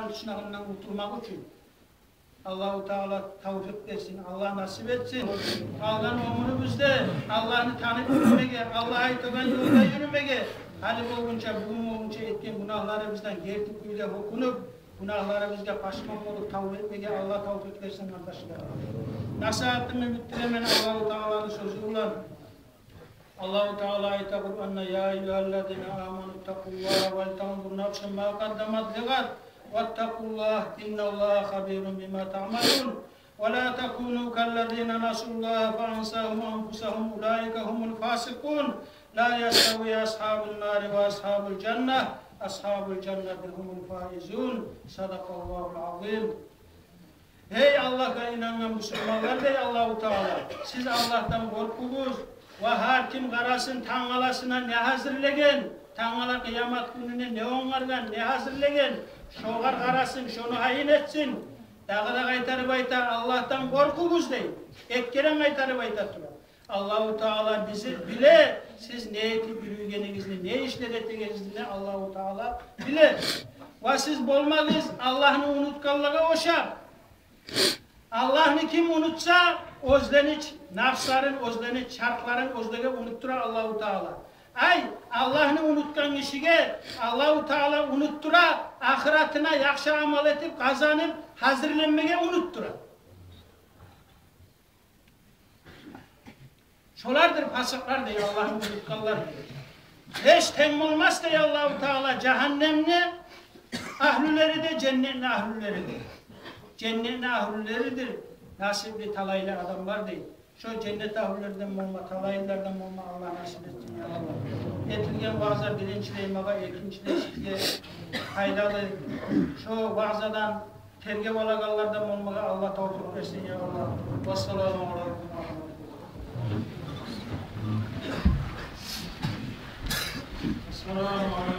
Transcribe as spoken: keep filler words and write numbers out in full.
тюшюнегинден къутулмакъ учун. Аллагьу Таала тавфикъ берсин, Аллагь насип этсин. Къалгъан оьмюрюбюзде Аллагьны танып юрюмеге, Аллагь айтагъан ёлда юрюмеге, гьали болгъунча, бугюн болгъунча этген гюнагьларыбыздан герти кюйде гьёкюнюп, гюнагьларыбызгъа пашман болуп, тавба этмеге Аллагь тавфикъ берсин, къардашлар. Насигьатымны битдиремен Аллагьу Тааланы сёзю булан. Аллагьу Таала айта Къуранда: «Я айюгьаллазина аману ттакъуллагьа валтанзур нафсун ма къаддамат лигъад, ваттакъуллагьа, инналлагьа хабирун бима таъмалун. Ва ла такуну каллазина насуллагьа фа ансагьум анфусагьум, улаика гьумул фасикъун. Ла ястави асгьабун нари ва асгьабул жанна, асгьабул жаннати гьумул фаизун». Садакъаллагьул азим. Гьей Аллагьгъа инангъан бусурманлар, дей Аллагьу Таала, сиз Аллагьдан къоркъугъуз. Ва гьар ким къарасын тангаласына не гьазирлеген, тангала къыямат гюнюне не онгаргъан, не гьазирлеген, шогъар къарасын, шону гьайын этсин. Дагъы да къайтарып айта: Аллагьдан къоркъугъуз, дей. Эки керен къайтарып айта тура. Аллагьу Таала бизин биле, сиз не этип юрюйгенигизни, не ишлер этегенигизни Аллагьу Таала биле. Ва сиз болмагъыз Аллагьны унутгъанлагъа ошап. Аллагьны ким унутса, оьзлени ч-, нафсларын, оьзлени чархларын оьзлеге унутдура Аллагьу Таала. Ай, Аллагьны унутгъан гишиге Аллагьу Таала унутдура, ахыратына яхшы амал этип, къазанып, гьазирленмеге унутдура. Шолардыр пасыкълар, дей, Аллагьны унутгъанлар, дей. Гьеч тенг болмас, дей Аллагьу Таала, жагьаннемни агьлюлери де, женнетни агьлюлери де. Женнетни агьлюлеридир насипли, талайлы адамлар, дей. Шо женнет агьлюлерден болма, талайлылардан болма Аллагь насип этсин, я Аллагь. Этилген ваъза биринчилей магъа, экинчилей сизге пайдалы. Шо ваъзадан тергев алагъанлардан болмагъа Аллагь тавфикъ берсин, я Аллагь. Вассаламу алайкум ва рагьматуллагь. Ассаламу алайкум.